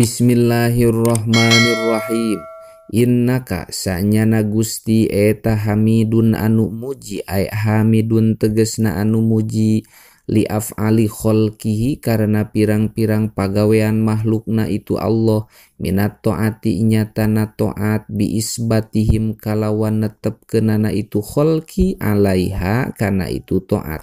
Bismillahirrahmanirrahim. Innaka sanyana Gusti eta hamidun anu muji ay hamidun tegesna anu muji li af'ali khalqihi karena pirang-pirang pagawean makhlukna itu Allah minat taati nyatana taat bi isbatihim kalawan netepkeunana itu khalqi alaiha kana itu taat.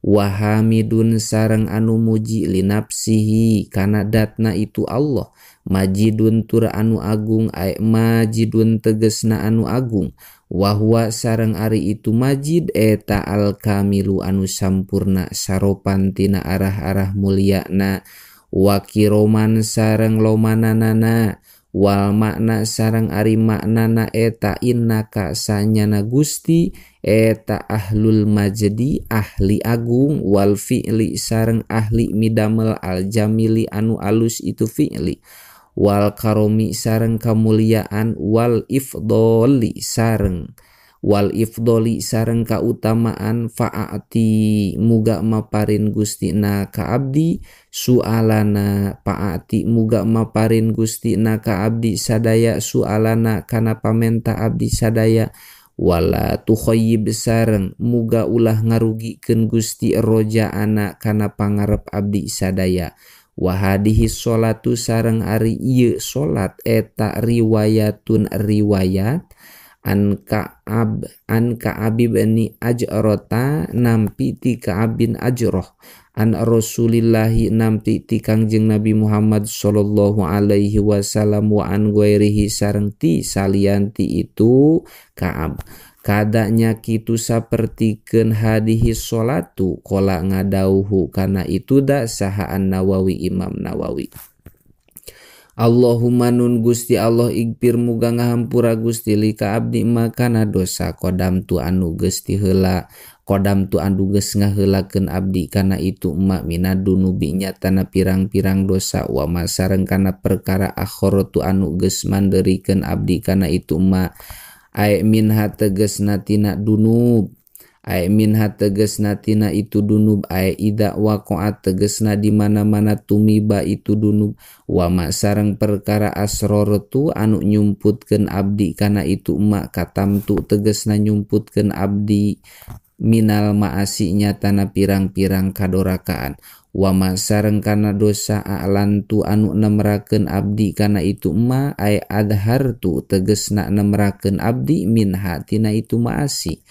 Wahamidun sareng anu muji linapsihi kana datna itu Allah majidun tur anu agung ay majidun tegesna anu agung wahwa sareng ari itu majid eta al kamilu anu sampurna saropan tina arah-arah mulyana wakiroman sareng lomananana wal makna sareng ari maknana eta innaka sanyana Gusti eta ahlul majdi ahli agung wal fi'li sareng ahli midamel al jamili anu alus itu fi'li wal karomi sareng kamuliaan wal ifdoli sareng kautamaan fa'ati muga maparin Gustina ka abdi sualana fa'ati muga maparin Gustina ka abdi sadaya sualana kana pamenta abdi sadaya wala tukhayyib sareng muga ulah ngarugikeun Gusti rojaana kana pangarep abdi sadaya wahadihi sholatu sareng ari ieu salat eta riwayatun riwayat an Ka'ab bin Ajrata nampi ti Ka'ab bin Ajrah an Rasulillahi nampi ti Kangjeng Nabi Muhammad sallallahu alaihi wasallam wa an ghairihi sareng ti salianti itu Ka'ab kadanya kitu sapertikeun hadihi sholatu qala ngadauhu kana itu da saha An-Nawawi Imam Nawawi. Allahumma nun Gusti Allah igpir muga ngahampura Gusti li ka abdi makana dosa kodam tu anu geus tiheula kodam tu anu geus ngaheulakeun abdi kana itu emak minadunubi nyatana pirang-pirang dosa wa ma sareng kana perkara akhiratu anu geus manderikeun abdi kana itu emak ay minha tegesna tina dunub ay minha tegesna tina itu dunub ay ida waqa'at tegesna di mana-mana tumiba itu dunub wa ma sareng perkara asrortu anu nyumputkeun abdi kana itu emak katamtu tegesna nyumputkeun abdi minal ma'asi nyatana pirang-pirang kadorakaan wa ma sareng kana dosa a'lantu anu nemrakeun abdi kana itu emak ay adhartu tegesna nemrakeun abdi minha tina itu ma'asi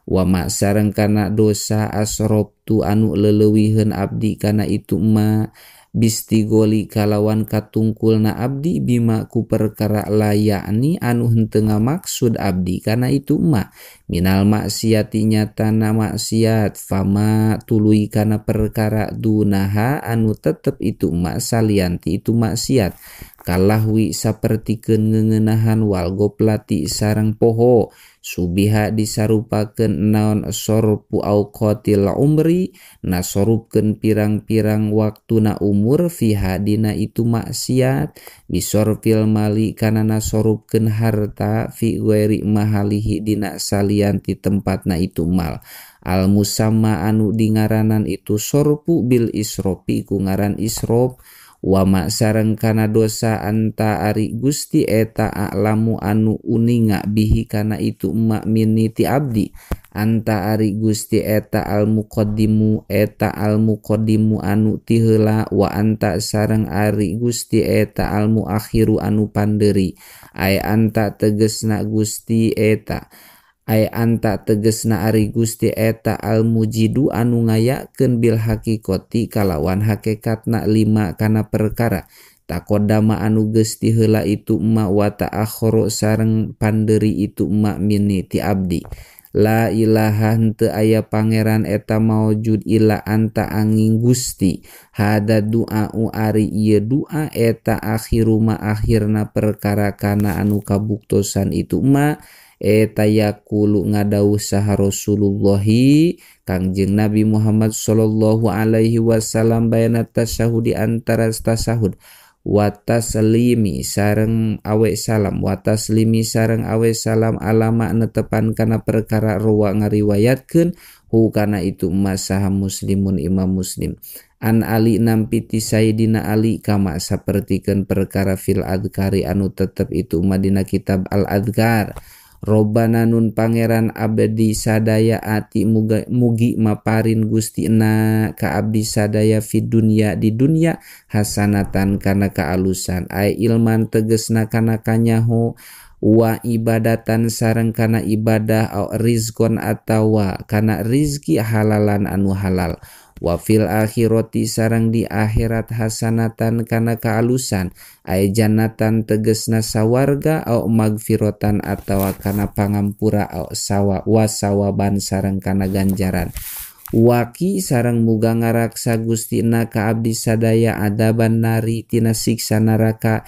wa ma sareng kana dosa asrobtu anu leleuwiheun abdi kana itu ma bistigoli kalawan katungkulna abdi bima ku perkara layakni anu henteu ngamaksud abdi kana itu ma minal maksiati nyatana maksiat fama tuluy kana perkara dunaha anu tetep itu ma salianti itu maksiat kalahwi sapertikeun ngeuneunahan wal goplati sareng poho subiha disarupakeun naon sorpu auqatil umri nasorupkeun pirang-pirang waktuna umur fiha dina itu maksiat bisorfil mali kana nasorupkeun harta fi ghairi mahalihi dina salianti tempatna itu mal al musamma anu dingaranan itu sorpu bil isrofi ku ngaran isrof wa ma sareng kana dosa anta ari Gusti eta a'lamu anu uninga bihi kana itu emak miniti abdi anta ari Gusti eta al muqaddimu anu tiheula wa anta sareng ari Gusti eta al muakhiru anu panderi ay anta tegesna Gusti eta ay anta tegesna ari Gusti eta al mujidu anu ngayakeun bil hakikoti kalawan hakikatna lima kana perkara takodama anu geus tiheula itu emak wa ta'akhoro sareng panderi itu emak mini ti abdi la ilaha henteu aya pangeran eta maujud illa anta angin Gusti hada du'au ari ieu du'a eta akhiru ma akhirna perkara kana anu kabuktosan itu emak eta yaqulu ngadawuh saha Rasulullahi Kangjeng Nabi Muhammad sallallahu alaihi wasallam bayana tasyahud di antara tasyahud Wa taslimi sareng awe salam wa taslimi sareng awe salam alama netepan kana perkara ruwa ngariwayatkeun hu kana itu masaha muslimun imam muslim. An Ali nampi ti Sayyidina Ali kama sapertikeun perkara fil adhkari anu tetep itu madina kitab al adhkar. Robbana nun pangeran abdi sadaya ati mugi maparin Gustina ka abdi sadaya fid dunya di dunya hasanatan kana kaalusan ai ilman tegesna kana kanyaho wa ibadatan sareng kana ibadah au rizqon atawa kana rizki halalan anu halal wa fil akhirati sareng di akhirat hasanatan kana kaalusan ai jannatan tegesna sawarga au magfiratan atawa kana pangampura au sawa wa sawaban sareng kana ganjaran waki sareng muga ngaraksa Gustina ka abdi sadaya adaban nari tina siksa neraka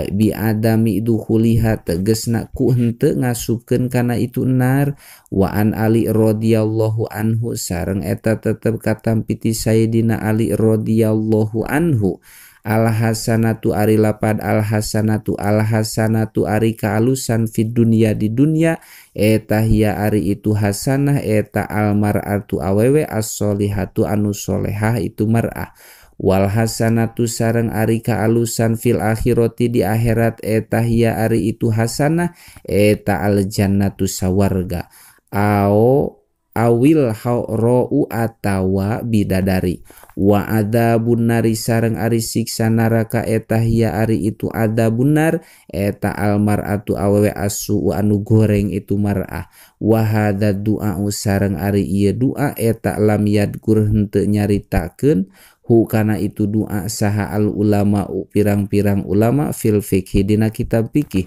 bi adami duhuliha tegesna ku henteu ngasupkeun kana itu nar. Wa an Ali radhiyallahu anhu sareng eta tetep katampi ti Sayyidina Ali radhiyallahu anhu al hasanatu ari lapad al hasanatu al hasanatu ari kaalusan fid dunya di dunya eta hiya ari itu hasanah eta al mar'atu awewe as-solihatu anu solehah itu mar'ah wal hasanatu sareng ari kaalusan fil akhirati di akhirat eta hiya ari itu hasanah eta al jannatu sawarga ao awil hau'ra'u atawa bidadari wa adzabun nari sareng ari siksa neraka eta hiya ari itu adzabun nar eta al mar'atu awewe asu anu goreng itu mar'ah wa hadza du'a sareng ari ieu du'a eta lam yadkur henteu nyaritakeun hu kana itu du'a saha al ulama pirang-pirang ulama fil fikih dina kitab fikih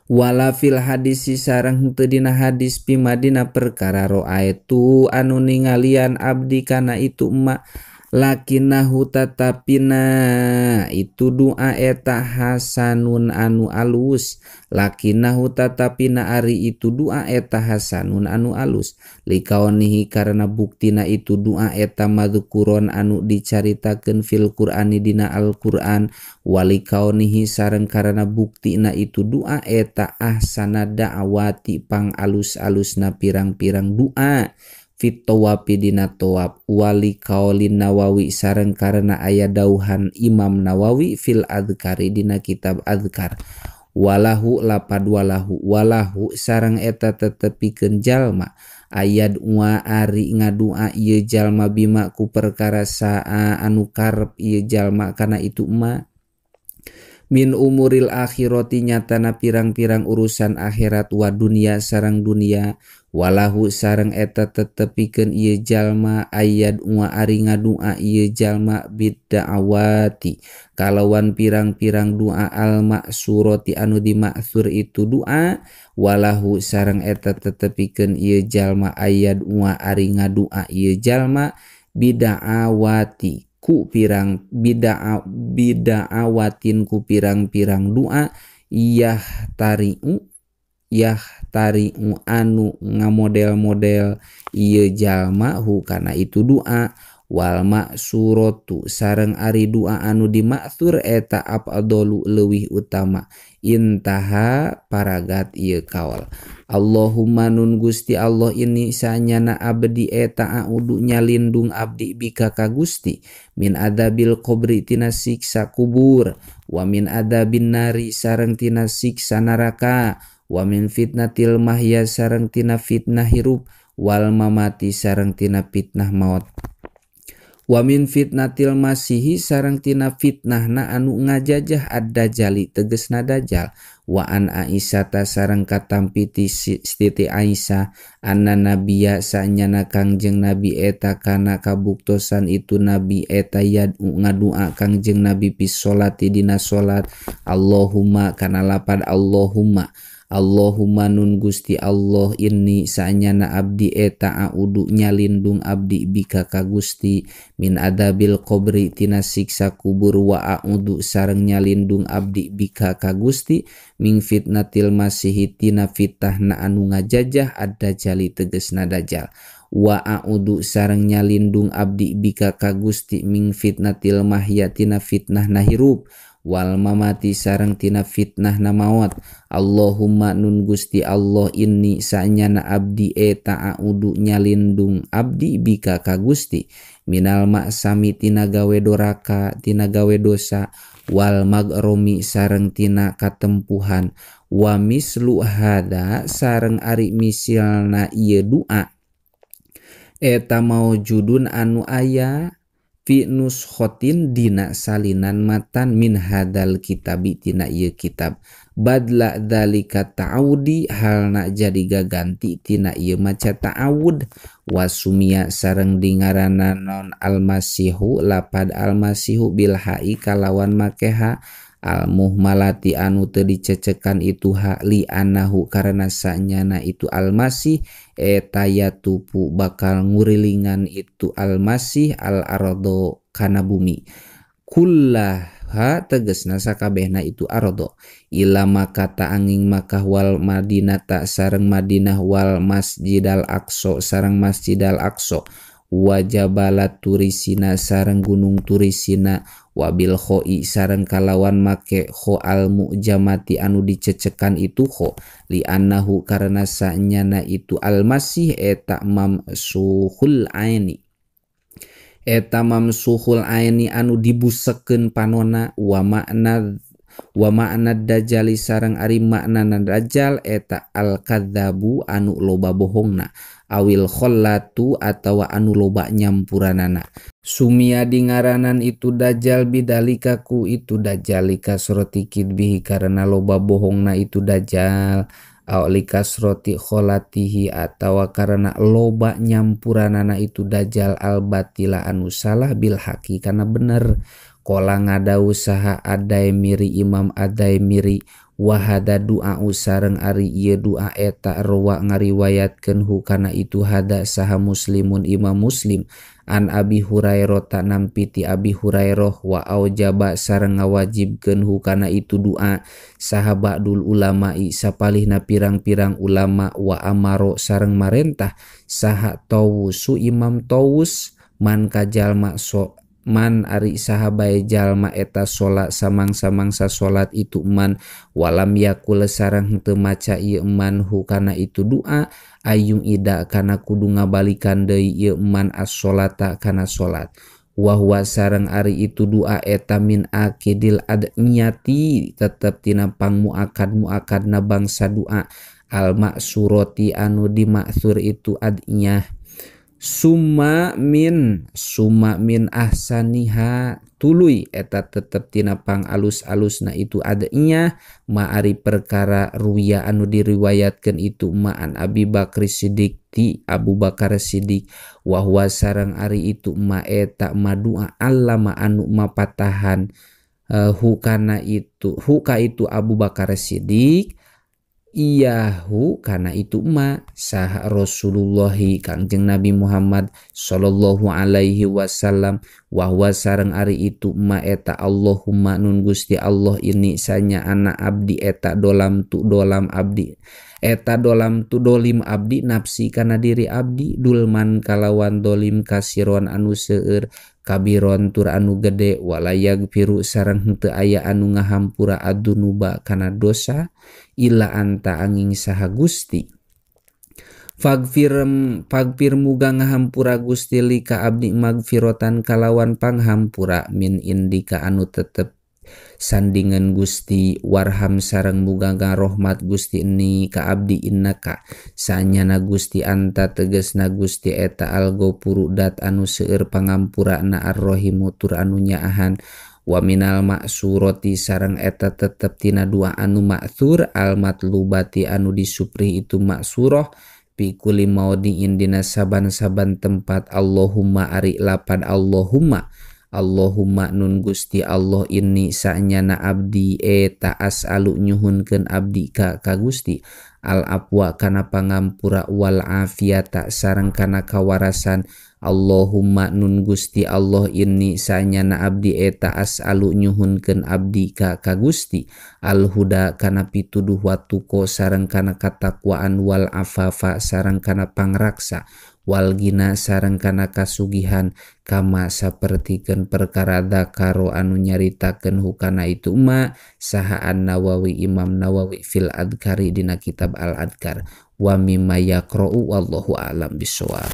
wala fil hadisi sareng henteu dina hadis pimadina perkara ro'aitu anu ningalian abdi kana itu emak lakinahu tatapina itu doa eta hasanun anu alus lakinahu tatapina ari itu doa eta hasanun anu alus likaonihi karena buktina itu doa eta madzukuron anu dicaritakeun fil Qur'ani dina Al-Qur'an walikaonihi sareng karena buktina itu doa eta ahsana da'awati pang alus-alusna pirang-pirang doa fit tawafi dina tawaf wali kaulin Nawawi sareng karena aya dauhan Imam Nawawi fil adhkari dina kitab adhkar walahu lapad walahu walahu sareng eta tetepikeun jalma ayad wa ari ngadua ieu jalma bima ku perkara saa anu karep ieu jalma kana itu ma min umuril akhirati nyatana pirang-pirang urusan akhirat wa dunia sareng dunia walahu sareng eta tetepikeun ieu jalma ayad wa ari ngadua ieu jalma bid'awati kalawan pirang-pirang doa al ma'surati anu dimaksur itu doa walahu sareng eta tetepikeun ieu jalma ayad wa ari ngadua ieu jalma bid'awati ku pirang bida'awatin ku pirang-pirang doa yah tari'u anu ngamodel-model ieu jalma hu kana itu doa wal ma'suratu sareng ari doa anu dimaksur eta afdalu leuwih utama intaha paragat ieu kaol. Allahumma nun Gusti Allah ini sanyana abdi eta audu nyalindung abdi bika ka Gusti min adabil qabri tina siksa kubur wa min adabin nari sareng tina siksa neraka wa min fitnatil mahya sareng tina fitnah hirup wal mamati sareng tina fitnah maut wa min fitnatil masihi sareng tina fitnahna anu ngajajah ad-dajjali tegesna dajjal wa an Aisyah ta sareng katampi ti Siti Aisyah anna nabiyya sanyana Kangjeng Nabi eta kana kabuktosan itu nabi eta yad'u ngadua Kangjeng Nabi fi sholati dina salat Allahumma kana lapad Allahumma Allahumma nun Gusti Allah ini sanyana abdi eta audu nyalindung abdi bika ka Gusti min adabil qabri tina siksa kubur wa audu sareng nyalindung abdi bika ka Gusti min fitnatil masihi tina fitnahna anu ngajajah ad-dajjali tegesna dajjal Wa a'udu sareng nyalindung abdi bika ka Gusti ming fitnatil mahya tina fitnah na hirup wal mamati sareng tina fitnah na maot. Allahumma nun Gusti Allah inni sanyana abdi eta a'udu nyalindung abdi bika ka Gusti minal maksami tina gawe doraka tina gawe dosa wal magromi sareng tina katempuhan wa mislu hada sareng ari misilna ieu doa eta maujudun anu aya fi nuskhotin dina salinan matan min hadal kitabi tina ieu kitab badla dzalika ta'awudi halna jadi gaganti tina ieu maca ta'awud wasumia sareng dingaranan non almasihu lapad almasihu bil ha'i kalawan make ha almuhmalati anu teu dicecekan itu ha li anahu karena sanyana itu almasih eta yatupu bakal ngurilingan itu almasih al ardo kana bumi kullaha tegesna sakabehna itu ardo ila makata angin Makkah wal Madinata sareng Madinah wal Masjidal Aqsa sareng Masjidal Aqsa wajabalat turisina sareng gunung turisina wabil khoi sareng kalawan make kho al mu'jamati anu dicecekan itu kho li annahu karena sanyana itu almasih eta mamsuhul aini eta mamsuhul aini anu dibusekeun panona wa makna dajjali sareng ari maknana dajjal eta al kadzabu anu loba bohongna awil khallatu atawa anu loba nyampuranana. Sumia dingaranan itu dajjal bidalika ku itu dajjalika srotikid bihi karena loba bohongna itu dajjal aw likasroti kholatihi atawa karena loba nyampuranana itu dajjal al batila anu salah bil haqi kana bener. Kola ngada usaha adai miri imam adai miri wahada doa sareng ari ieu doa eta rawa ngariwayatkeun hu kana itu hada saha muslimun imam muslim an Abi Hurairah ta nampi ti Abi Hurairah wa aujaba sareng ngawajibkeun hu kana itu doa saha ba'dul ulama'i sapalihna pirang-pirang ulama wa amaro sareng marentah saha tawusu imam tawus man kajalma so man ari sahabai jalma eta salat samang-samangsa salat itu man walam yakul sareng henteu maca ieu man hu kana itu doa ayung ida kana kudu ngabalikan deui ieu man as-sholata kana salat wa huwa sareng ari itu doa eta min akidil adniyati tetep tina pangmuakad muakadna bangsa doa al maksurati anu dimaksur itu adniyah summa min ahsaniha tuluy eta tetep tina pang alus-alusna itu adanya ma'ari perkara ruya anu diriwayatkeun itu ma'an Abi Bakar Siddiq ti Abu Bakar Siddiq wa huwa sareng ari itu ma eta madua allama anu mapatahan hukana itu huka itu Abu Bakar Siddiq iyahu kana itu ma sah Rasulullahi Kangjeng Nabi Muhammad sallallahu alaihi wasallam wa huwa sareng ari itu ma eta Allahumma nun Gusti Allah ini sanya anak abdi eta dolam tu dolam abdi eta dolam tu dolim abdi nafsi kana diri abdi dulman kalawan dolim kasiron anu seueur kabiron tur anu gede walayag firu sareng henteu aya anu ngahampura adunuba kana dosa illa anta angin saha Gusti. Fagfir muga ngahampura Gusti li ka abdi magfirotan kalawan panghampura min indika anu tetep sandingan Gusti warham sareng muga ngarohmat Gusti ni ka abdi innaka sanyana Gusti anta tegesna Gusti eta al-Ghafuru dat anu seueur pangampurana ar-Rahimu tur anu nyaahan wa minal maksurati sareng eta tetep tina dua anu maksur al matlubati anu disuprih itu maksurah fi kulli maudhi'in dina saban-saban tempat Allahumma ari lapan Allahumma Allahumma nun Gusti Allah ini sanyana abdi eta as'alu nyuhunkeun abdi ka Gusti al afwa kana pangampura wal afiata sareng kana kawarasan Allahumma nun Gusti Allah ini sanyana abdi eta as'alu nyuhunkeun abdi ka Gusti al huda kana pituduh watuko sareng kana katakwaan wal afafa sareng kana pangraksa wal gina sareng kana kasugihan kama sapertikeun perkara dzakaro anu nyaritakeun hukana itu ma saha An-Nawawi Imam Nawawi fil Adkari dina kitab Al-Adkar wa mimma yaqra'u wallahu a'lam bissawab.